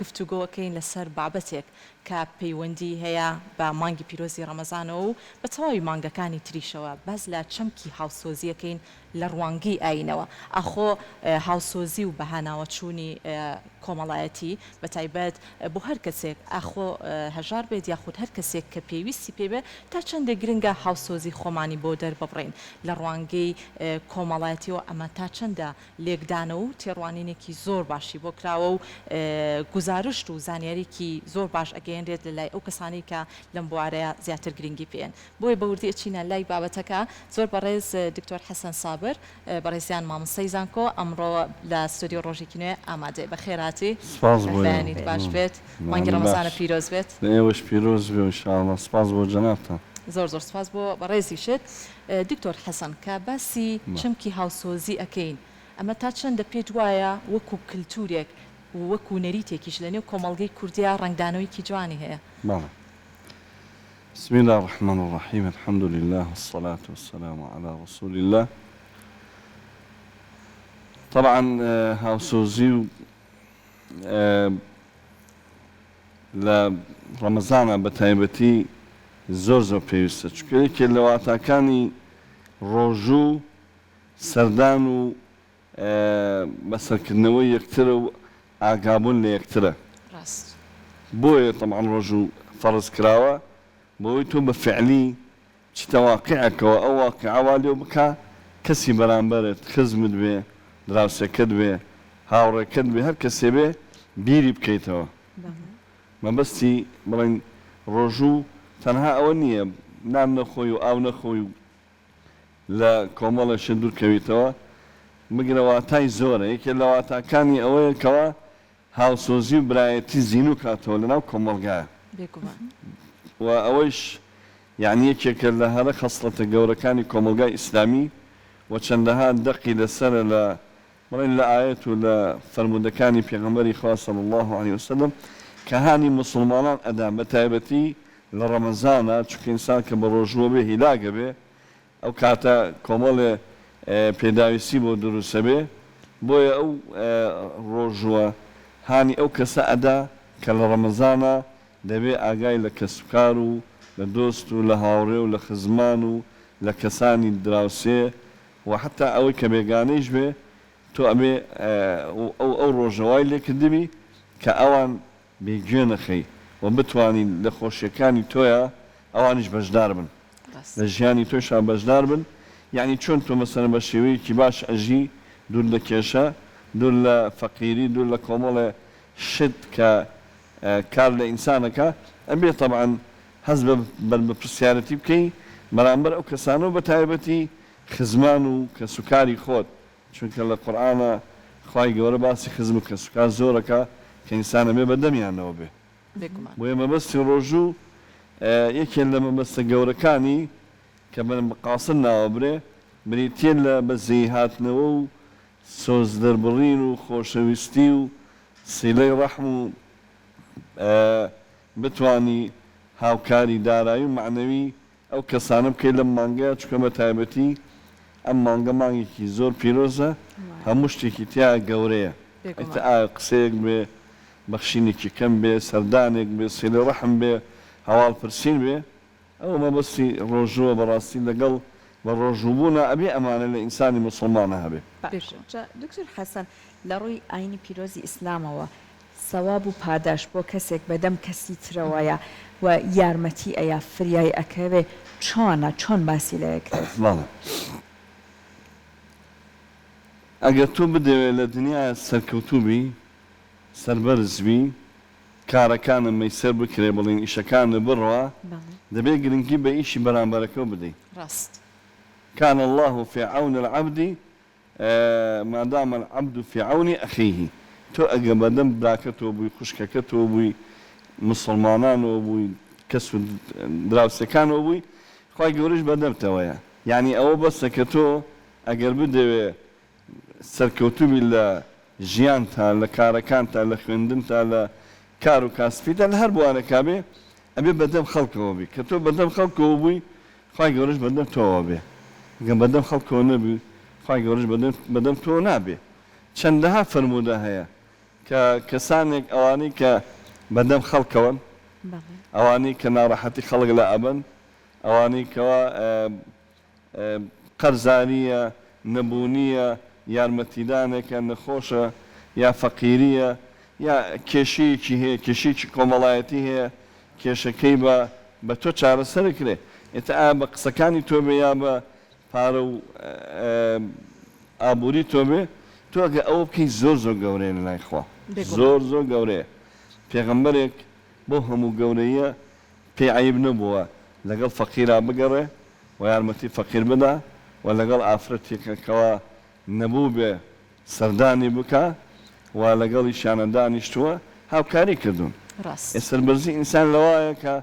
گفتوگۆ ئەکەین لەسەر بابەتێک کە پەیوەندی هەیە بە مانگی پیرۆزی ڕەمەزانەوە و بە تەواوی مانگەکانی تریشەوە، باس لە چەمکی هاوسۆزی ئەکەین لە ڕوانگەی ئایینەوە، ئاخۆ هاوسۆزی و بەهاناوەچوونی کۆمەڵایەتی بە تایبەت بۆ هەر کەسێک ئاخۆ هەژار بێت یاخود هەر کەسێک کە پێویستی پێ بێت تا چەندێک گرنگە هاوسۆزی خۆمانی بۆ دەرببڕین لە ڕوانگەی کۆمەڵایەتیەوە ئەمە تا چەندە لێکدانەوە و تێڕوانینێکی زۆر باشی بۆ کراوە و گوزارشت و زانیاریکی زۆر باش ئەگەیەنرێت لە لای ئەو کەسانەی کە لەم بوارەیا زیاتر گرنگی پێیەن. بۆیە بە وردی ئەچینە لای بابەتەکە. زۆر بەڕێز دکتۆر حەسەن سابر بەڕێزیان مامۆستای زانکۆ ئەمڕۆ لە ستۆدیۆ ڕۆژێکی نوێ ئامادەیە. بەخێرهاتی. سپاس بۆ ئێوە. بەیانیت باش بێت. مانگی بەیانی ڕەمەزانت باش. پیرۆز بێت. لە ئێوەش پیرۆز بێ ان شاء اللە. سپاس بۆ جەنابتان. زۆر زۆر سپاس بۆ بەڕێزیشت. دکتۆر حەسەن کە باسی چەمکی هاوسۆزی ئەکەین ئەمە تا چەندە پێت وایە وەکو کلتورێک و وەکو نەریتێکیش لە نێو کۆمەڵگەی کوردیا ڕەنگدانەوەیەکی جوانی هەیە؟ بەڵێ. بسم اللە الرحمن الرحیم الحمد للە والصلاة والسلام علی رسول اللە طبعا هاوسۆزی و لە ڕەمەزانا بە تایبەتی زۆر زۆر پێویستە چونکە یەکێ لە واتاکانی ڕۆژوو سەردان و بەسەرکردنەوەی یەکترە و ئاگابوون لە یەکترە ڕاست. بۆیە تەبعەن ڕۆژوو فەرز کراوە بۆوەی تۆ بە فعلی بچیتە واقیعێکەوە ئەو واقیعە وا لێو بکا کەسی بەرامبەرت خزمت بێ دراوسێکەت بێ هاوڕێکەت بێ هەر کەسێ بێ بیری بکەیتەوە مەبەستی بڵێین ڕۆژوو تەنها ئەوە نییە نان نەخۆی و ئاو نەخۆی و لە کۆمەڵێ شت دوور کەویتەوە بگرە واتای زۆرە یەکێ لە واتاکانی ئەوەیە کەوا هاوسۆزی و برایەتی زینوو کاتەوە لەناو کۆمەڵگایا بێگومان. و ئەوەیش یەعنی یەکێکە لە هەرە خەسڵەتە گەورەکانی کۆمەڵگای ئیسلامی و چەندەها دەقی لەسەرە لە بڵێین لە ئایەت و لە فەرموودەکانی پێغەمبەری خوا صلی اللە علیە وسلم کە هانی موسڵمانان ئەدا بە تایبەتی لە ڕەمەزانا چونکە ئینسان کە بەڕۆژووە بێ هیلاک ئەبێ ئەو کاتە کۆمەڵێ پێداویستی بۆ دروست ئەبێ بۆیە ئەو ڕۆژووە هانی ئەو کەسە ئەدا کە لە ڕەمەزانا دەبێ ئاگای لە کەسوکار و لە دۆست و لە هاوڕێ و لە خزمان و لە کەسانی دراوسێ و حەتا ئەوەی کە بێگانەیش بێ تۆ ئەبێ ئەو ئەو ڕۆژە وای لێ کردبی کە ئەوان بێ گوێ نەخەی و بتوانی لە خۆشیەکانی تۆیا ئەوانیش بەشدار بن لە ژیانی تۆشا بەشدار بن یەعنی چۆن تۆ مەسەلەن بە شێوەیەکی باش ئەژی دوور لە کێشە دوور لە فەقیری دوور لە کۆمەڵێ شت کە کار لە ئینسان ئەکا ئەبێ تەبعەن هەست بە بەرپرسیارەتی بکەی بەرامبەر ئەو کەسانە و بە تایبەتی خزمان و کەسوکاری خۆت چونکە لە قورئانا خوای گەورە باسی خزم و کەسوکار زۆر ئەکا کە ئینسان ئەبێ بە دەمیانەوە بێ. بێگومان. بۆیە مەبەستی ڕۆژوو یەکێ لە مەبەستە گەورەکانی کە بە مقاصد ناوەبرێ بریتیە لە بەزەیی هاتنەوە و سۆز دەربڕین و خۆشەویستی و سیلەی ڕەحم و بتوانی هاوکاری دارایی و مەعنەوی ئەو کەسانە بکەی لەم مانگەیا چونکە بە تایبەتی ئەم مانگە مانگێکی زۆر پیرۆزە هەموو شتێکی تیا گەورەیە ئیتر ئایا قسەیەک بێ بەخشینێکی کەم بێ سەردانێک بێ سیلەی ڕەحم بێ هەواڵ پرسین بێ ئەوە مەبەستی ڕۆژووە بەڕاستی لەگەڵ بە ڕۆژووبوونا ئەبێ ئەمانە لە ئینسانی موسڵمانا هەبێ. باشە جا دکتۆر حەسەن لە ڕووی ئاینی پیرۆزی ئیسلامەوە سەواب و پاداشت بۆ کەسێک بەدەم کەسی ترەوەیە و یارمەتی ئەیا فریای ئەکەوێ چۆنە چۆن باسی لێ ئەکرێت؟ بەڵێ ئەگەر تۆ بدەوێ لە دنیایا سەرکەوتوو بی سەربەرز بی کارەکانت مەیسەر بکرێ بڵێین ئیشەکانت بڕوا دەبێ گرنگی بە ئیشی بەرامبەرەکەو بدەی. ڕاست. کان اللە فی عون العبد مادام العبد فی عون اخیه تۆ ئەگەر بەدەم براکەتەوە بووی خوشکەکەتەوە بووی موسڵمانانەوە بووی کەس و دراوسێکانەوە بووی خوای گەورەش بەدەمتەوەیە یانی ئەوە بەسە کە تۆ ئەگەر بدەوێ سەرکەوتوو بی لە ژیانتا لە کارەکانتا لە خوێندنتا لە کار و کاسپیتا لە هەر بوارێکا بێ ئەبێ بەدەم خەڵکەوە بی کە تۆ بەدەم خەڵکەوە بووی خوای گەورەش بەدەم تۆوە بێ گەر بەدەم خەڵکەوە نەبووی خوای گەورەش بەدەم تۆوە نابێ چەندەها فەرموودە هەیە. کە کەسانێک ئەوانەی کە بەدەم خەڵکەوەن، ئەوانەی کە ناڕەحەتی خەڵک لا ئەبەن، ئەوانەی کەوا قەرزارییە، نەبوونییە، یارمەتیدانێکە، نەخۆشە یا فەقیرییە یا کێشەیەکی هەیە، کێشەیەکی کۆمەڵایەتی هەیە، کێشەکەی بە بە تۆ چارەسەر ئەکرێ. ئیتر ئایا بە قسەکانی تۆ بێ یا بە پارە و ئابووری تۆ بێ، تۆ ئەگەر ئەوە بکەی زۆر زۆر گەورەیە لە لای خوا، زۆر زۆر گەورەیە. پێغەمبەرێک بەو هەموو گەورەییە پێی عەیب نەبووە لەگەڵ فەقیرا بگەڕێ و یارمەتی فەقیر بدا و لەگەڵ ئافرەتێکە کەوا نەبووبێ سەردانی بکا و لەگەڵیشیانا دانیشتووە هاوکاری کردوون. ڕاست. ئێ سەربەرزی ئینسان لەوایە کە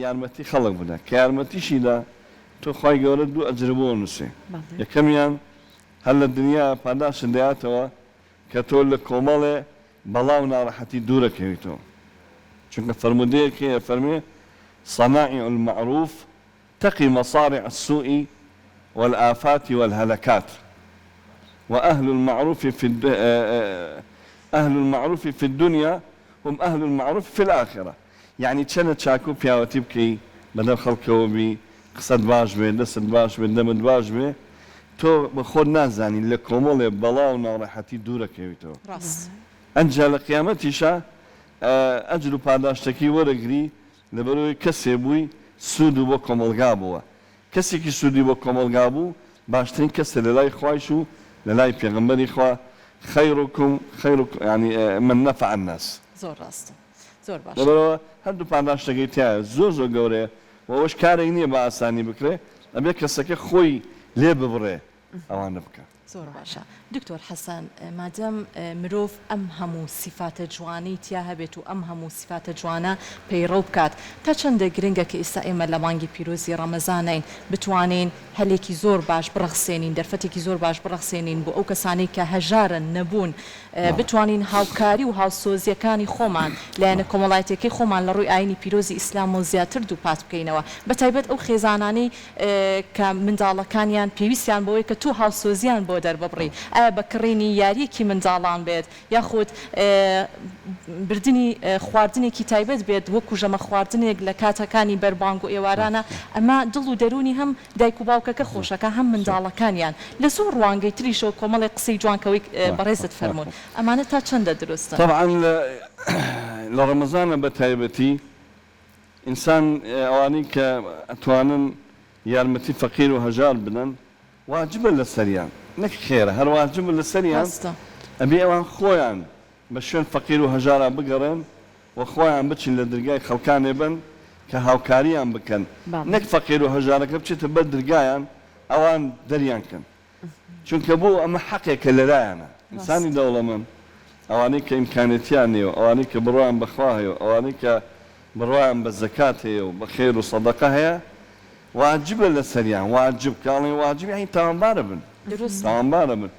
یارمەتی خەڵک بدا کە یارمەتیشی دا تۆ خوای گەورە دوو ئەجرت بۆ ئەنووسێ یەکەمیان هەر لە دنیا پاداشتت دەیاتەوە کە تۆ لە کۆمەڵێ بەڵا و ناڕەحەتی دوورەکەویتەوە چونکە فەرموودەیەک هەیە فەرمێ صنائع المعروف تقی مصارع السوء والآفات والهلکات وأهل المعروف في أهل المعروف في الدنيا هم أهل المعروف في الآخرة یەعنی چەنە چاکە و پیاوەتی بکەی بەدەم خەڵکەوە بی قسەت باش بێ دەستت باش بێ دەمت باش بێ تۆ بە خۆت نازانی لە کۆمەڵێ بەڵا و ناڕەحەتی دوورەکەویتەوە ڕاست. ئەنجا لە قیامەتیشا ئەجر و پاداشتەکەی وەرەگری لەبەرئەوەی کەسێ بووی سوودو بۆ کۆمەڵگا بووە کەسێکی سوودی بۆ کۆمەڵگا بوو باشترین کەسە لەلای خوایش و لەلای پێغەمبەری خوا خیرکم خیرکم یانی من نفع الناس. زۆر ڕاستە. زۆر باشە. لەبەرئەوە هەردوو پاداشتەکەی تیایە زۆر زۆر گەورەیە و ئەوەش کارێک نییە بە ئاسانی بکرێ ئەبێ کەسەکە خۆی لێ ببڕێ ئەوانە بکا. زۆر باشە دکتۆر حەسەن مادەم مرۆڤ ئەم هەموو سیفاتە جوانەی تیا هەبێت و ئەم هەموو سیفاتە جوانە پەیڕەو بکات تا چەندە گرنگە کە ئیستا ئێمە لە مانگی پیرۆزی ڕەمەزانین بتوانین هەلێکی زۆر باش بڕەخسێنین دەرفەتێکی زۆر باش بڕەخسێنین بۆ ئەو کەسانەی کە هەژارن نەبوون بتوانین هاوکاری و هاوسۆزییەکانی خۆمان، لایەنە کۆمەڵایەتییەکەی خۆمان لە ڕووی ئایینی پیرۆزی ئیسلامەوە زیاتر دووپات بکەینەوە، بە تایبەت ئەو خێزانانەی کە منداڵەکانیان پێویستیان بەوەیە کە تۆ هاوسۆزییان بۆ دەرببڕی، ئایا بە کڕینی یارییەکی منداڵان بێت یاخود بردنی خواردنێکی تایبەت بێت وەکو ژەمە خواردنێک لە کاتەکانی بەربانگ و ئێوارانە، ئەمە دڵ و دەروونی هەم دایک و باوکەکە خۆشەکا هەم منداڵەکانیان لە زۆر ڕوانگەی تریشەوە کۆمەڵێک قسەی جوان کە وەی بەڕێزت فەرموون ئەمانە تا چەندە دروستن؟ تەبعەن لە لە ڕەمەزانە بە تایبەتی ئینسان ئەوانەی کە ئەتوانن یارمەتی فەقیر و هەژار بدەن واجبە لەسەریان نەک خێرە هەر واجبە لەسەریان ڕاستە. ئەبێ ئەوان خۆیان بە شوێن فەقیر و هەژارا بگەڕێن و خۆیان بچن لە درگای خەڵکانێ بن کە هاوکاریان بکەن نەک فەقیر و هەژارەکە بچێتە بەر درگایان ئەوان دەریان کەن چونکە بۆ ئەمە حەقێکە لەلایانە ئینسانی دەوڵەمەند ئەوانەی کە ئیمکانێتیان نیە و ئەوانەی کە بڕوایان بە خوا هەیە و ئەوانەی کە بڕوایان بە زەکات هەیە و بە خێر و سەدەقە هەیە واجبە لەسەریان واجب کە ئەڵێن واجب یانی تاوانبارە بن تاوانبارە بن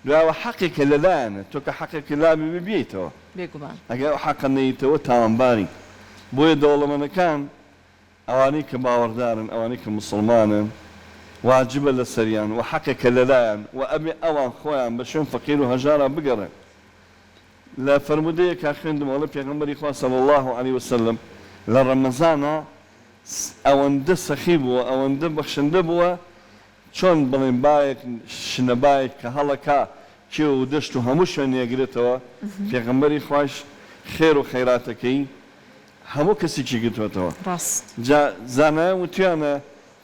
دوایەوە حەقێکە لەلایانە تۆ کە حەقێکت لابێ بێ بیەیتەوە بێگومان. ئەگەر ئەو حەقە نەیتەوە تاوانباری بۆیە دەوڵەمەنەکان ئەوانەی کە باوەڕدارن ئەوانەی کە موسڵمانن واجبە لەسەریان و حەقێکە لەلایان و ئەبێ ئەوان خۆیان بە شوێن فەقیر و هەژارا بگەڕێن لە فەرموودەیەکا خوێندم ئەڵێ پێغەمبەری خوا صلی اللە علیە وسلم لە ڕەمەزانا ئەوەندە سەخی بووە ئەوەندە بەخشندە بووە چۆن بڵێین بایەک شنە بایەک کە هەڵەکا کێو و دەشت و هەموو شوێنێ ئەگرێتەوە، پێغەمبەری خوایش خێر و خەیراتەکەی هەموو کەسێکی گرتوەتەوە. ڕاست. جا زانایان وتویانە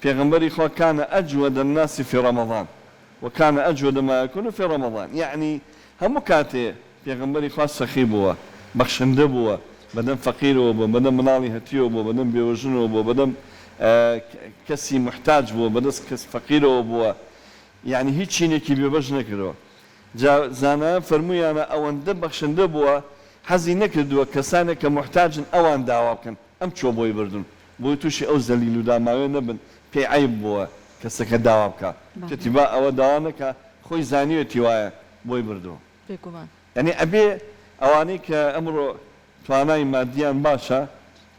پێغەمبەری خوا کان اجود الناس فی رمضان و کان اجود ما یکون فی رمضان یەعنی هەموو کاتێ پێغەمبەری خوا سەخی بووە، بەخشندە بووە، بەدەم فەقیرەوە بووە، بەدەم مناڵی هەتیوە بووە، بەدەم بێوەژنەوە بووە، بەدەم کەسی موحتاج بووە، بەدەست کەس فەقیرەوە بووە، یەعنی هیچ چینێکی بێبەش نەکردووە. جا زانایان فەرموویانە ئەوەندە بەخشندە بووە حەزی نەکردووە کەسانێک کە موحتاجن ئەوان داوا بکەن، ئەم چووە بۆی بردوون، بۆی تووشی ئەو زەلیل و داماوێ نەبن، پێی عەیب بووە کەسەکە داوا بکا، وتیەتی با ئەوە داوا نەکا، خۆی زانیوێتی وایە بۆی بردووە. بێگومان. یانی ئەبێ ئەوانەی کە ئەمڕۆ توانای مادیان باشە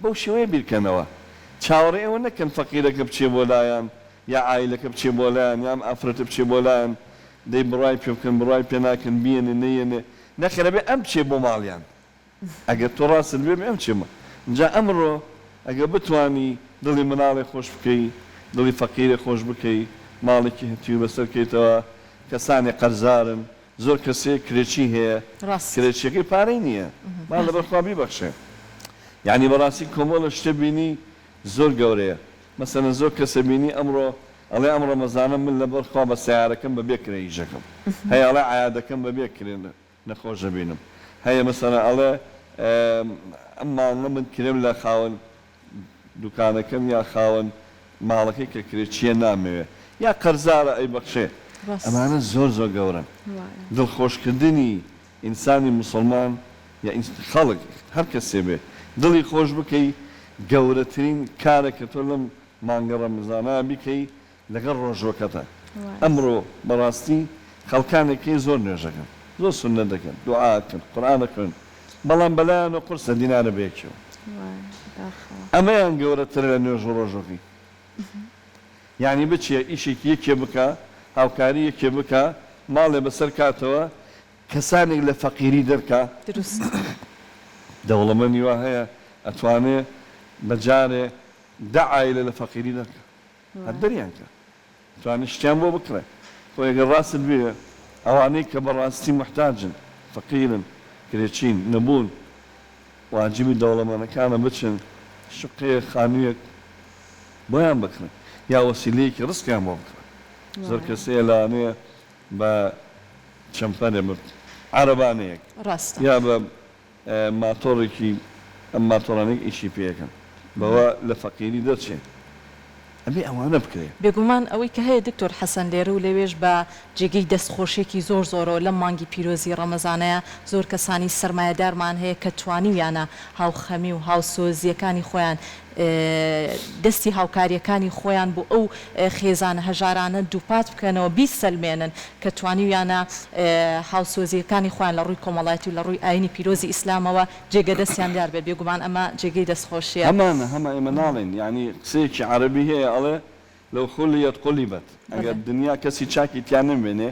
بەو شێوەیە بیرکەنەوە. چاوەڕێی ئەوە نەکەن فەقیرەکە بچێ بۆ لایان یا عایلەکە بچێ بۆ لایان یا ئەم ئافرەتە بچێ بۆ لایان دەی بڕوای پێ بکەن بڕوای پێ ناکەن بیەنێ نەیەنێ. نەخێر ئەبێ ئەم بچێ بۆ ماڵیان ئەگەر تۆ ڕاستت بێ ئەم بچێ جا ئەمڕۆ ئەگەر بتوانی دڵی مناڵێ خۆش بکەی دڵی فەقیرێ خۆش بکەی ماڵێکی هەتیو بەسەر کەیتەوە کەسانێ قەرزارن زۆر کەسێ کرێچی هەیە ڕاست. کرێچیەکەی پارەی نیە با لەبەر خوا بیبەخشێ یانی بەڕاستی کۆمەڵە شتە بینی زۆر گەورەیە مەسەلەن زۆر کەسە بینی ئەمڕۆ ئەڵێ ئەم ڕەمەزانە من لەبەر خوا بە سەیارەکەم بە بێ کرێ ئیشەکەم هەیە ئەڵێ عەیادەکەم بە بێ کرێ نەخۆش ئەبینم هەیە مەسەلەن ئەڵێ ئەم مانگە من کرێم لە خاوەن دوکانەکەم یا خاوەن ماڵەکەی کە کرێچیە نامەوێ یا قەرزارە ئەیبەخشێ ئەمانە زۆر زۆر گەورەن دڵخۆشکردنی ئینسانی موسڵمان یا خەڵک هەر کەسێ بێ دڵی خۆش بکەی گەورەترین کارە کە تۆ لەم مانگە ڕەمزانە بیکەی لەگەڵ ڕۆژوەکەتا ئەمڕۆ بەڕاستی خەڵکانێک هەیە زۆر نوێژەکەن زۆر سوننەت دەکەن دوعا ئەکەن قورئان ئەخوێنن بەڵام بەلایانەوە قورسە دینارە بەیەکیەوە ئەمەیان گەورەترە لە نوێژ و ڕۆژوەکەی یانی بچێ ئیشێکی یەکێ بکا هاوکاری یەکێ بکا ماڵێ بەسەر کاتەوە کەسانێک لە فەقیری دەرکا دروست. دەوڵەمەنی وا هەیە ئەتوانێ بە جارێ دە عایلە لە فەقیری دەرکا هەر دەریان کە توانی شتیان بۆ بکڕێ خۆ ئەگەر ڕاستت بوێ ئەوانەی کە بەڕاستی موحتاجن فەقیرن کرێچین نەبوون واجبی دەوڵەمەنەکانە بچن شوقەیەک خانوویەک بۆیان بکڕن یا وەسیلەیەکی ڕزقیان بۆ بکڕن زۆر کەس هەیە لەوانەیە بە چەمپەرێ بە عەرەبانەیەک ڕاستە. یا بە ماتۆڕێکی ئەم ماتۆڕانەی ئیشی پێ ئەکەن بەوە لە فەقیری دەرچێ ئەبێ ئەوانە بکرێ. بێگومان ئەوەی کە هەیە دکتۆر حەسەن لێرە و لەوێش بە جێگەی دەست خۆشیەکی زۆر زۆرەوە لەم مانگی پیرۆزی ڕەمەزانەیا زۆر کەسانی سەرمایەدارمان هەیە کە توانیویانە هاوخەمی و هاوسۆزیەکانی خۆیان دەستی هاوکارییەکانی خۆیان بۆ ئەو خێزانە هەژارانە دووپات بکەنەوە، بیسەلمێنن کە توانیویانە هاوسۆزییەکانی خۆیان لە ڕووی کۆمەڵایەتی و لە ڕووی ئایینی پیرۆزی ئیسلامەوە جێگە دەستیان دیار بێت، بێگومان ئەمە جێگەی دەستخۆشییە. هەمانە هەمە ئێمە ناڵێین یانی قسەیەکی عەرەبی هەیە ئەڵێ، لو خلیت قلبت، ئەگەر دنیا کەسی چاکی تیا نەمێنێ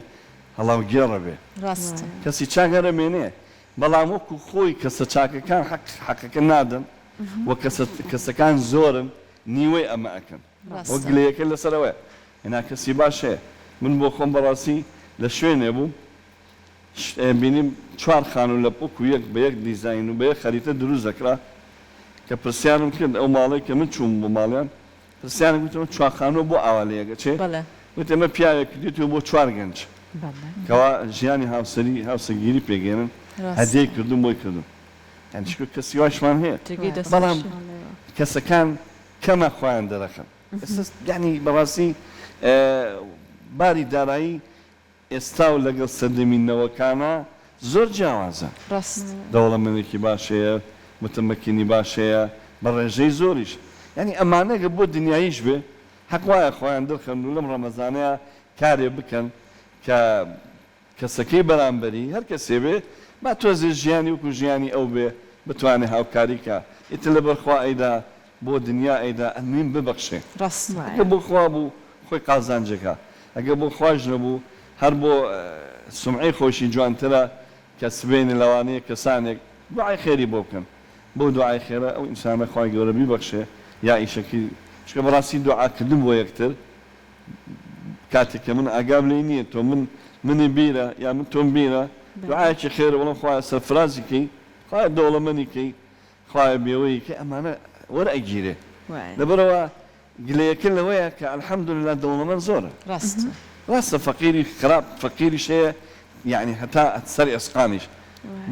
هەڵاوگێڕ ئەبێ. ڕاستە. کەسی چاک هەر ئەمێنێ بەڵام وەکو خۆی کەسە چاکەکان حەق حەقەکە نادەن. و کەسەکان زۆرن نیوەی ئەمە ئەکەن وە گلەیەکە لەسەر ئەوەیە هێنا کەسی باش هەیە من بۆ خۆم بەڕاستی لە شوێنێ بووم بینیم چوار خانوو لە وەکو یەک بە یەک دیزاین و بە یەک خەریتە دروست دەکرا کە پرسیارم کرد ئەو ماڵەی کە من چووم بۆ ماڵیان پرسیارم گوتم چوار خانووە بۆ ئاوا لە یەک ئەچێ وتی ئەمە پیاوێک کردێتەوە بۆ چوار گەنج کەوا ژیانی هاوسەری هاوسەرگیری پێگەێنن هەدیەی کردوم بۆی کردوم یانی شکر کەسی واشمان هەیە جێگەی دەست بەڵام خۆشیە. کەسەکان کەمە خۆیان دەرەخەن ئێستا یانی بەڕاستی باری دارایی ئێستا و لەگەڵ سەردەمی نەوەکانا زۆر جیاوازە ڕاست. دەوڵەمەنێکی باش هەیە متمەکینی باش هەیە بە ڕێژەی زۆریش یانی ئەمانە گەر بۆ دنیاییش بێ حەق وایە خۆیان دەرخەن و لەم ڕەمەزانەیا کارێ بکەن کە کەسەکەی بەرامبەری هەر کەسێ بێ با تۆزێ ژیانی وەکو ژیانی ئەو بێ بتوانێ هاوکاری کا ئیتر لەبەر خوا ئەیدا بۆ دنیا ئەیدا ئەمین ببەخشێ ڕاستە. ئەگەر بۆ خوا بوو خۆی قازانجەکا ئەگەر بۆ خوایش نەبوو هەر بۆ سومعەی خۆیشی جوانترە کە سبەینێ لەوانەیە کەسانێک دوعای خێری بۆ بکەن بەو دوعای خێرە ئەو ئینسانە خوای گەورە بیبەخشێ یا ئیشەکەی چونکە بەڕاستی دوعا کردن بۆ یەکتر کاتێک کە من ئاگام لێی نییە تۆ من منی بیرە یا من تۆم بیرە دوعایەکی خێرە بڵێم خوایە سەرفرازی کەی خوایە دەوڵەمەنی کەی خوایە بێوەیی کەی ئەمانە وەرئەگیرێ لەبەرئەوە گلەیەکە لەوەیە کە الحمدللە دەوڵەمەند زۆرە ڕاستە ڕاستە فەقیری خراپ فەقیریش هەیە یەعنی هەتا سەر ئێسقانیش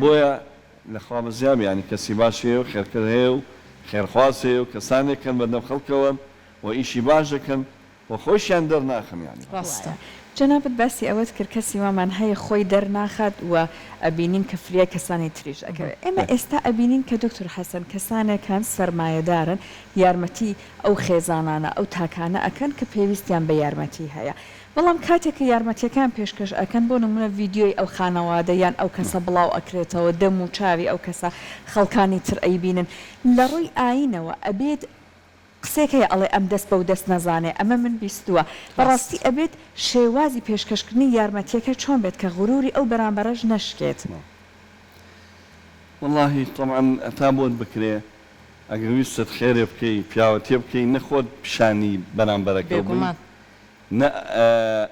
بۆیە لە خوا بەزیابی یەعنی کەسی باش هەیە و خێرکەر هەیە و خێرخواز هەیە و کەسانێک هەن بەدەم خەڵکەوەن و ئیشی باش دەکەن و خۆیشیان دەرناخەن یانی. ڕاستە. وایە. جەنابت باسی ئەوەت کرد کەسی وامان هەیە خۆی دەرناخات و ئەبینین کە فریای کەسانی تریش ئەکەوێت. ئێمە ئێستا ئەبینین کە دکتۆر حەسەن کەسانێک هەن سەرمایەدارن یارمەتی ئەو خێزانانە ئەو تاکانە ئەکەن کە پێویستیان بە یارمەتی هەیە بەڵام کاتێک کە یارمەتیەکان پێشکەش ئەکەن بۆ نمونە ڤیدیۆی ئەو خانەوادە یان ئەو کەسە بڵاو ئەکرێتەوە دەم و چاوی ئەو کەسە خەڵکانی تر ئەیبینن لە ڕووی ئاینەوە ئەبێت قسەیەک هەیە ئەڵێ ئەم دەست بەو دەست نەزانێ ئەمە من بیستووە بەڕاستی ڕاستە. ئەبێت شێوازی پێشکەشکردنی یارمەتیەکە چۆن بێت کە غروری ئەو بەرامبەرەش نەشکێت؟ وەڵاهی تەبعەن هەتا بۆت بکرێ ئەگەر ویستت خێرێ بکەی پیاوەتیە بکەی نە خۆت پیشانی بەرامبەرەکەو بەی بێگومان. نە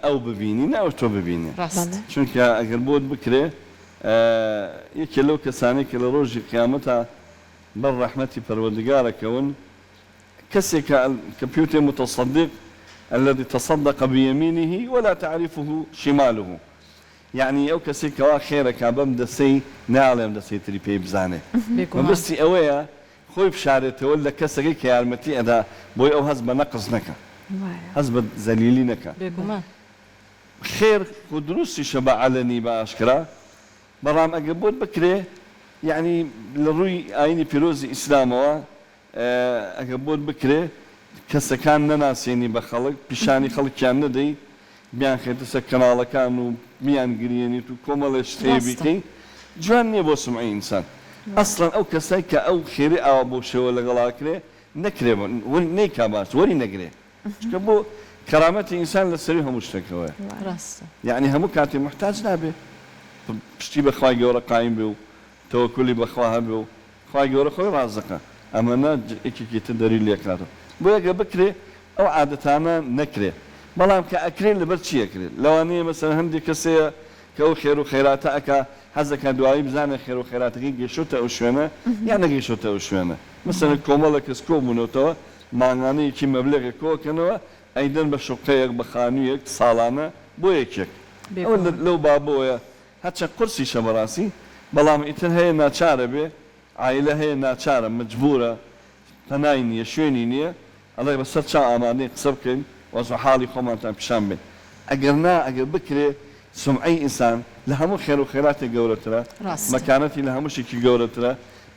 ئەو ببینی نە ئەو تۆ ببینێ ڕاست. چونکە ئەگەر بۆت بکرێ یەکێ لەو کەسانەی کە لە ڕۆژی قیامەتا بەر ڕەحمەتی پەروەردگار ئەکەون کەسێکە کە پێوتێ متصدق الذی تصدق بیمینه ولا تعرفه شماله یەعنی ئەو کەسەی کەوا خێرەکا بەم دەسەی نایەڵێ ئەم دەسەی تری پێی بزانێ بێگومان. مەبەستی ئەوەیە خۆی بشارێتەوە لە کەسەکەی کە یارمەتی ئەدا بۆی ئەو هەست بە نەقس نەکا وایە. هەست بە زەلیلی نەکا. بێگومان. خێر خۆ دروستیشە بە عەلەنی بە ئاشکرا بەڵام ئەگەر بۆت بکرێ یەعنی لە ڕووی ئاینی پیرۆزی ئیسلامەوە ئەگەر بۆت بکرێ کەسەکان نەناسێنی بە خەڵک، پیشانی خەڵکیان نەدەی، بیانخەیتە سەر کەناڵەکان و بیانگریەنیت و کۆمەڵێ شت هەیە ڕاستە. بیکەی جوان نیە بۆ سومعەی ئینسان. ئەسڵەن ئەو کەسە کە ئەو خێرەی ئاوا بەو شێوە لەگەڵا ئەکرێ نەکرێ نەیکا باش وەری نەگرێ چونکە بۆ کەرامەتی ئینسان لە سەروی هەموو شتێکەوەیە. ڕاستە. یەعنی هەموو کاتێ موحتاج نابێ پشتی بە خوای گەورە قایم بێ و تەوەکولی بە خوا هەبێ و خوای گەورە خۆی ڕازقە ئەمە نا یەکێکی تر دەری لێکاتەوە بۆیە گەر بکرێ ئەو عادەتانە نەکرێ بەڵام کە ئەکرێ لەبەر چی ئەکرێ لەوانەیە مەسەلەن هەندێ کەس هەیە کە ئەو خێرو خەیراتە ئەکا حەزەکا دوایی بزانێ خێرو خەیراتەکەی گەیشتۆتە ئەو شوێنە یا نەگەیشتۆتە ئەو شوێنە مەسەلەن کۆمەڵێک کەس کۆبوونەتەوە مانگانە یەکی مەبلەغێک کۆئەکەنەوە ئەیدەن بە شوقەیەک بە خانوویەک ساڵانە بۆ یەکێک ئەوە بێگومان. لەو بابەوەیە هەرچەند قورسیشە بەڕاستی بەڵام ئیتر هەیە ناچارە بێ عایلە هەیە ناچارە مەجبورە پەنای نیە شوێنی نیە ئەڵێ بەسەر چاو ئامادەین قسە بکەین وەزع حاڵی خۆمانتان پیشان بەین ئەگەر نا ئەگەر بکرێ سومعەی ئینسان لە هەموو خێر و خێراتێک گەورەترە ڕاستە. مەکانەتی لە هەموو شتێکی گەورەترە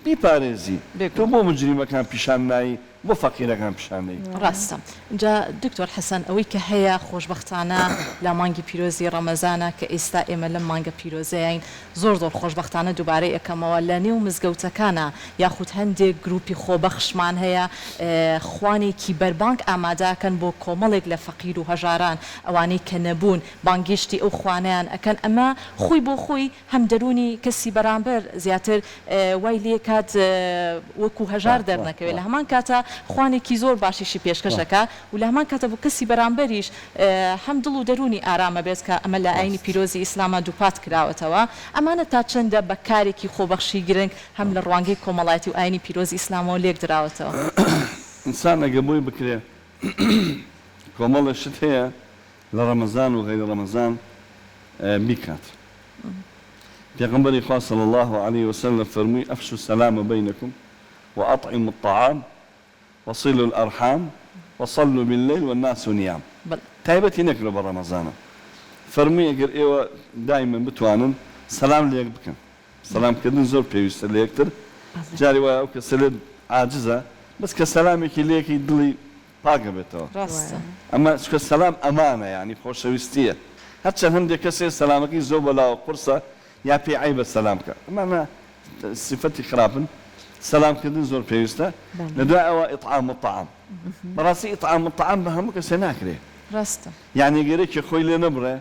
بیپارێزی تۆ بێگومان. بۆ موجریمەکان پیشان نایی بۆ فەقیرەکان پیشان دەی. ڕاستە جا دکتۆر حەسەن ئەوەی کە هەیە خۆشبەختانە لە مانگی پیرۆزی ڕەمەزانە کە ئیستا ئێمە لەم مانگە پیرۆزەیاین زۆر زۆر خۆشبەختانە دووبارەی ئەکەمەوە لە نێو مزگەوتەکانا یاخود هەندێک گروپی خۆبەخشمان هەیە خوانێکی بەربانگ ئامادە ئەکەن بۆ کۆمەڵێک لە فەقیر و هەژاران ئەوانەی کە نەبوون بانگێشتی ئەو خوانەیان ئەکەن ئەمە خۆی بۆ خۆی هەم دەروونی کەسی بەرامبەر زیاتر وای لێکات وەکو هەژار دەرنەکەوێت لە هەمان کاتا خوانێکی زۆر باشیشی پێشکەش ئەکا و لە هەمان کاتا بۆ کەسی بەرامبەریش هەم دڵ و دەروونی ئارام ئەبێت کە ئەمە لە ئاینی پیرۆزی ئیسلاما دووپات کراوەتەوە ئەمانە تا چەندە بە کارێکی خۆبەخشی گرنگ هەم لە ڕوانگەی کۆمەڵایەتی و ئاینی پیرۆزی ئیسلامەوە لێک دراوەتەوە. ئینسان ئەگەر بۆی بکرێ کۆمەڵێ شت هەیە لە ڕەمەزان و غەیری ڕەمەزان بیکات. پێغەمبەری خوا صلی اللە علیە وسلم فەرمووی، افشوا السلام بینکم واطعموا الطعام وصلوا الارحام وصلوا باللیل والناس نیام. تایبەتی نەکردوە بە ڕەمەزانەوە. فەرمووی ئەگەر ئێوە دایمەن بتوانن سەلام لە یەک بکەن. سەلام کردن زۆر پێویستە لە یەکتر. جاری وایە ئەو کەسە لێت عاجزە بەس کە سەلامێکی لێکەی دڵی پاک ئەبێتەوە. ڕاستە. ئەمە چونکە سەلام ئەمانە یانی خۆشەویستیە هەرچەند هەندێک کەس هەیە سەلامەکەی زۆر بەلاوە قورسە یا پێی عەیبە سەلام بکا ئەمانە سیفەتی خراپن سەلام کردن زۆر پێویستە لە دوای ئەوە اطعام الطعام بەڕاستی اطعام الطعام بە هەموو کەسێ ناکرێ ڕاستە. یانی گەر یەکێ خۆی لێ نەبڕێ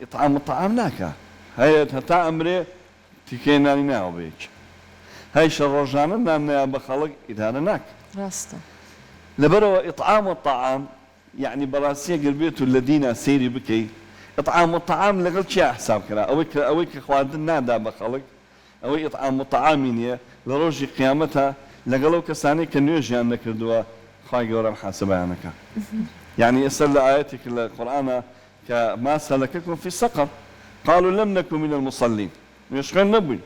اطعام الطعام ناکا هەیە هەتا ئەمرێ تیکەیە نانی ناوە بە یەکی هەیشە ڕۆژانە نان نەیا بە خەڵک ئیدارە ناکا. ڕاستە. لەبەرئەوە اطعام الطعام یەعنی بەڕاستی ئەگەر بێت و لە دینا سەیری بکەی اطعام الطعام لەگەڵ کیا حساب کرا ئەوەی کە ئەوەی کە خواردن نادا بە خەڵک ئەوەی اطعام الطعامی نیە لە ڕۆژی قیامەتا لەگەڵ ئەو کەسانەی کە نوێژیان نەکردووە خوای گەورە محاسەبەیان ئەکا یەعنی ئێستا لە ئایەتێک لە قورئانا کە ما سلککم فی سقر قالوا لم نک من المصلین نوێژخوێن نەبووین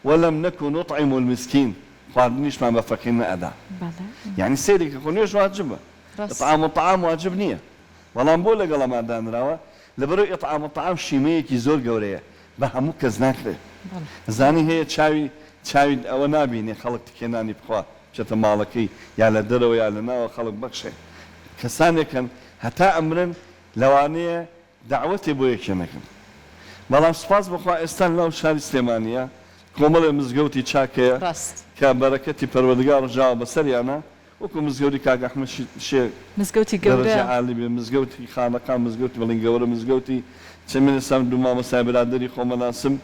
ولم نک نطعم المسکین خواردنیشمان بە فەقیر نەئەدا یەعنی سەیری کە خۆ نوێژ واجبە اطعام الطعام واجب نییە بەڵام بۆ لەگەڵ ئەما دانراوە لەبەرئەوەی اطعام الطعام شیمەیەکی زۆر گەورەیە بە هەموو کەس ناکرێ زانی هەیە چاوی چاوی ئەوە نابینێ خەڵک تکێ نانی بخوا بچێتە ماڵەکەی یا لە دەرەوە یا لە ناوە خەڵک بەخشێ کەسانێک هەن هەتا ئەمرن لەوانەیە دەعوەتێ بۆ یەکێ نەکەن بەڵام سوپاس بۆ خوا ئێستا لەناو شاری سلێمانیە کۆمەڵێ مزگەوتی چاک هەیە ڕاست. کە بەرەکەتی پەروەردگار ڕژاوە بەسەریانا وەکو مزگەوتی کاک ئەحمەد شێخ مزگەوتی گەورە. دەرەجە عالی بێ مزگەوتی خانەقا مزگەوتی بەڵین گەورە مزگەوتی چ من ئێستا دوو مامۆستای برادەری خۆم ئەناسم.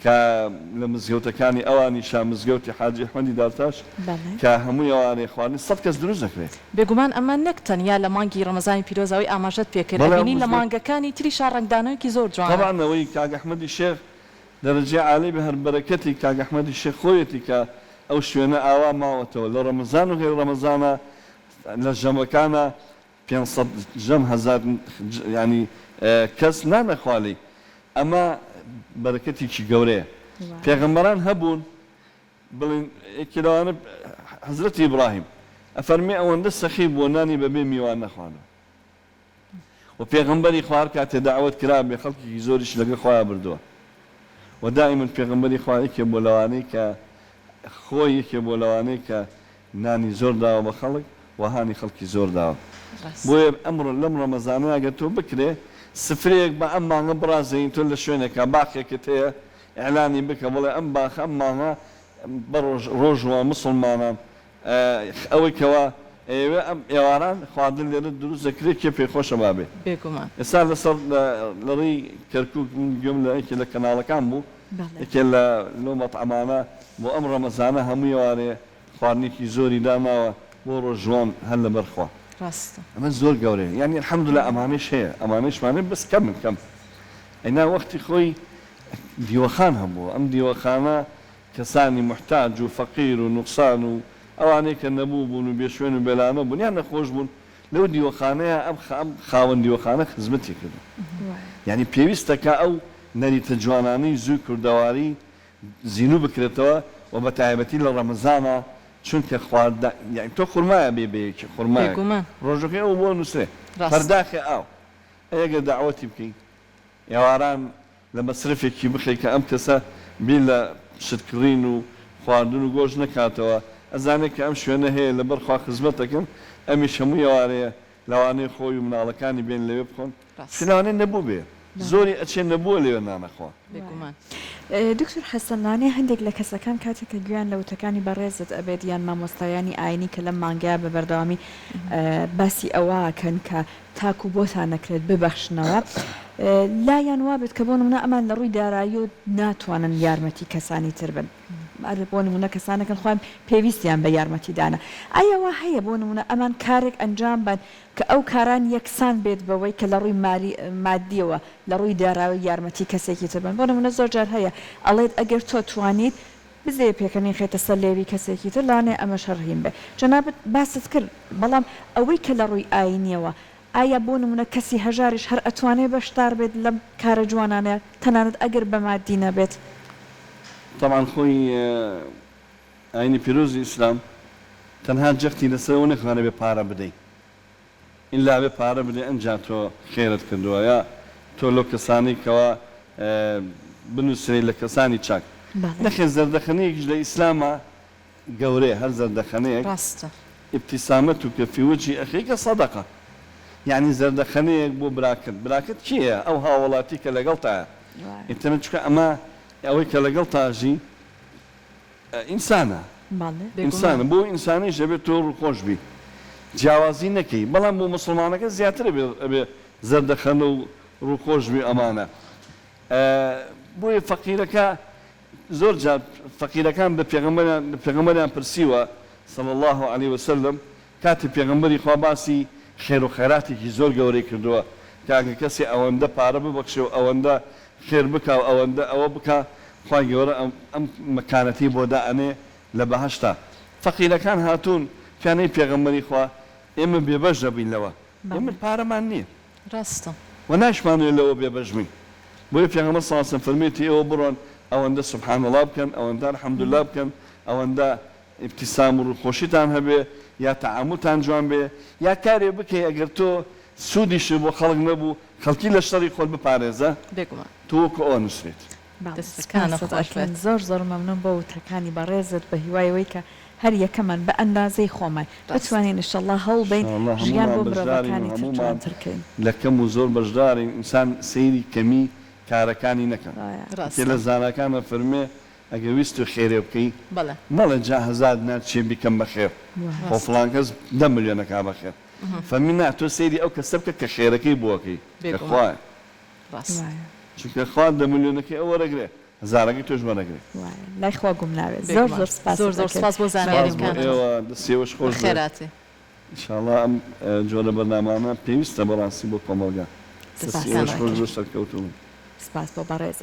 کە لە مزگەوتەکانی ئەوانیشا مزگەوتی حاجی ئەحمەدی دارتاش کە هەموو ئەوانەی خواردنی سەت کەس دروست دەکرێ. بێگومان ئەمە نەک تەنیا لە مانگی ڕەمەزانی پیرۆز ئەوەی ئاماژەت پێ کرد بەڵێ ئەو ئەبینین لە مزگەوت. مانگەکانی تریشا ڕەنگدانەوەیەکی زۆر جوانە. تەبعەن ئەوەی کاک ئەحمەدی شێخ دەرەجەی عالی بێ هەر بەرەکەتی کاک ئەحمەدی شێخ خۆیەتی کە ئەو شوێنە ئاوا ماوەتەوە لە ڕەمەزان و غەیرە ڕەمەزانا لە ژەمەکانا 500 ژەم هەزار یانی کەس نان ئەخوا لێی ئەمە بەرەکەتێکی گەورەیە پێغەمبەران هەبوون بڵێن یەکێ لەوانە حەزرەتی ئیبراهیم ئەفەرمێ ئەوەندە سەخی بووە نانی بەبێ میوان نەخواردووە و پێغەمبەری خوا هەر کاتێ دەعوەت کرابێ خەڵکێکی زۆریش لەگەڵ خۆیا بردووە و دائیمەن پێغەمبەری خوا یەکێ بووە لەوانەی کە خۆی یەکێ بووە لەوانەی کە نانی زۆر داوە بە خەڵک و هانی خەڵکی زۆر داوە بۆیە ئەمڕۆ لەم ڕەمەزانەیا گەر تۆ بکرێ سفرەیەک بە ئەم مانگە بڕازێنی تۆ لە شوێنێکا باخێکت هەیە ئیعلانی بکە بڵێ ئەم باخە ئەم مانگە بە ڕۆژ ڕۆژووان موسڵمانان ئەوەی کەوا ئەیەوێ ئەم ئێواران خواردن لێرە دروست دەکرێ کێ پێی خۆشە با بێ. بێگومان. ئێستا لەسەر لە ڕێی کەرکوک من گوێم لە یەکێ لە کەناڵەکان بوو یەکێ لە لەو مەتعەمانە بۆ ئەم ڕەمەزانە هەموو ئێوارێ خواردنێکی زۆری داناوە بۆ ڕۆژووان هەر لەبەر خوا. ڕاستە. ئەمە زۆر گەورەیە یانی الحمدللە ئەمانەیش هەیە ئەمانەیشمان هەیە بەس کەمن کەم ئەینا وەختی خۆی دیوەخان هەبووە ئەم دیوەخانە کەسانی موحتاج و فەقیر و نوقسان و ئەوانەی کە نەبوو بوون و بێ شوێن و بێلانە بوون یان نەخۆش بوون لەو دیوەخانەیا ئەم ئەم خاوەن دیوەخانە خزمەتی کردوون یانی پێویستە کە ئەو نەریتە جوانانەی زووی کوردەواری زینوو بکرێتەوە و بە تایبەتی لە ڕەمەزانا چونکە خوارد یانی تۆ خورمایە بێ بە یەکی خورمایەک بێگومان. ڕۆژەکەی ئەو بۆ نووسرێ ڕاستە. پەرداخێ ئاو ئەی ئەگەر دەعوەتی بکەی ئێواران لە مەسرەفێکی بخەی کە ئەم کەسە بیر لە شت کڕین و خواردن و گۆشت نەکاتەوە، ئەزانێ کە ئەم شوێنە هەیە لەبەر خوا خزمەت ئەکەن، ئەمیش هەموو ئێوارەیە لەوانەیە خۆی و مناڵەکانی بێن لەوێ بخۆن، چونکە لەوانەیە نەبووبێ، زۆری ئەچێ نەبووە لەوێ نان ئەخوا. بێگومان. دکتۆر حەسەن لانەیە هەندێک لە کەسەکان کاتێک کە گوێیان لە وتەکانی بەڕێزت ئەبێت یان مامۆستایانی ئاینی کە لەم مانگەیا بە بەردەوامی باسی ئەوە ئەکەن کە تاکو بۆتان نەکرێت ببەخشنەوە لایان وابێت کە بۆ نمونە ئەمان لە ڕووی داراییەوە ناتوانن یارمەتی کەسانی تر بن بۆ نمونە کەسانەکەن خۆیان پێویستیان بە یارمەتیدانە ئایا وا هەیە بۆ نمونە ئەمان کارێک ئەنجام بەن کە ئەو کاران یەکسان بێت بەوەی کە لە ڕووی مالی مادیەوە لە ڕووی دارایی یارمەتی کەسێکی تر بن بۆ نمونە زۆر جار هەیە ئەڵێت ئەگەر تۆ توانیت بزەیە پێکەنین خێتە سەر لێوی کەسێکی تر لەوانەیە ئەمەش هەر هین بێ جەنابت باست کرد بەڵام ئەوەی کە لە ڕووی ئاینیەوە ئایا بۆ نمونە کەسی هەژاریش هەر ئەتوانێ بەشدار بێت لەم کارە جوانانە تەنانەت ئەگەر بە مادی نەبێت؟ تەبعەن خۆی ئاینی پیرۆزی ئیسلام تەنها جەختی لەسەر ئەوە نەکردوە نەبێ پارە بدەی ئیلا ئەبێ پارە بدەی ئەنجا تۆ خێرت کردووە یا تۆ لەو کەسانەی کەوا بنوسرێی لە کەسانی چاک بەڵێ. نەخێر زەردەخەنەیەکیش لە ئیسلاما گەورەیە هەر زەردەخەنەیەک ڕاستە. ابتسامتک فی وجه اخیک صدقە یەعنی زەردەخەنەیەک بۆ براکەت براکەت کێیە ئەو هاوڵاتی کە لەگەڵتایە وایە. ئیتر چونکە ئەمە ئەوەی کە لەگەڵتا ژی ئینسانە ئینسانە بۆ ئینسانیش ئەبێت تۆ ڕووخۆش بی جیاوازی نەکەی بەڵام بۆ موسڵمانەکە زیاتر ئەبێ ئەبێ زەردەخەنە و ڕووخۆش بی ئەمانە بۆیە فەقیرەکە زۆر جار فەقیرەکان بە پێغەمبەریان لە پێغەمبەریان پرسیوە صلی اللە علیە وسلم کاتێ پێغەمبەری خوا باسی خێر و خێراتێکی زۆر گەورەی کردووە کە ئەگەر کەسێ ئەوەندە پارە ببەخشێ و ئەوەندە خێر بکا و ئەوەندە ئەوە بکا خوای گەورە ئەم مەکانەتەی بۆ دائەنێ لە بەهەشتا فەقیرەکان هاتوون پێیان ئەی پێغەمبەری خوا ئێمە بێبەش دەبین لەوە ئێمە پارەمان نییە ڕاستە. وە ناشمانەوێ لەوە بێبەش بین بۆیە پێغەمبەر صلی اللە علیە وسلم فەرموویەتی ئێوە بڕۆن ئەوەندە سبحان اللە بکەن ئەوەندە الحمدللە بکەن ئەوەندە ئیبتیسام و ڕووخۆشیتان هەبێ یا تەعامولتان جوان بێ یا کارێ بکەی ئەگەر تۆ سوودیشت بۆ خەڵک نەبوو خەڵکی لە شەڕی خۆت بپارێزە بێگومان. تۆ وەکو ئەوە نووسرێت. بەڵێ دەستەکانت سوپاست خۆش ئەکەین بێت. زۆر زۆر مەمنون بۆ وتەکانی بەڕێزت بە هیوای ئەوەی کە هەر یەکەمان بە ئەندازەی خۆمان ڕاستە. بتوانین ئیشەڵا هەوڵ بەین ئینشاڵڵا ژیان هەموومان بۆ بەشدارین و مرۆڤەکانی تر هەموومان جوانتر کەین. لە کەم و زۆر بەشدارین ئینسان سەیری کەمی کارەکانی نەکا وایە. یەکێ ڕاستە. لە زاناکان ئەفەرموێ ئەگەر ویستت خێرێ بکەی بەڵێ. مەڵێ جا هەزار دینار چیە بیکەم بە خێر خۆ ڕاستە. فڵان کەس دە ملیۆن ئەکا بە خێر فەرمی نا تۆ سەیری ئەو کەسە بکە کە خێرەکەی بۆ ئەکەی کە بێگومان خوایە ڕاست. وایە. چونکە خوا دە ملیۆنەکەی ئەو وەرەگرێ. هەزارەکەی تۆش وەرەگرێ. وایە لای خوا گوم نابێت زۆر بێگومان زۆر سپاست زۆر زۆر ئەکەین. سپاس بۆ سپاس بۆ زانیاریەکانت. ئێوە دەستی ئێوەش خۆش بێت. بەخێرهاتی. ئیشاڵا ئەم جۆرە بەرنامانە پێویستە بەڕاستی بۆ کۆمەڵگا. دەستی سپاست ئێوەش خۆش ئەکەین. بێت سەرکەوتوو بن. سپاس بۆ بەڕێزت.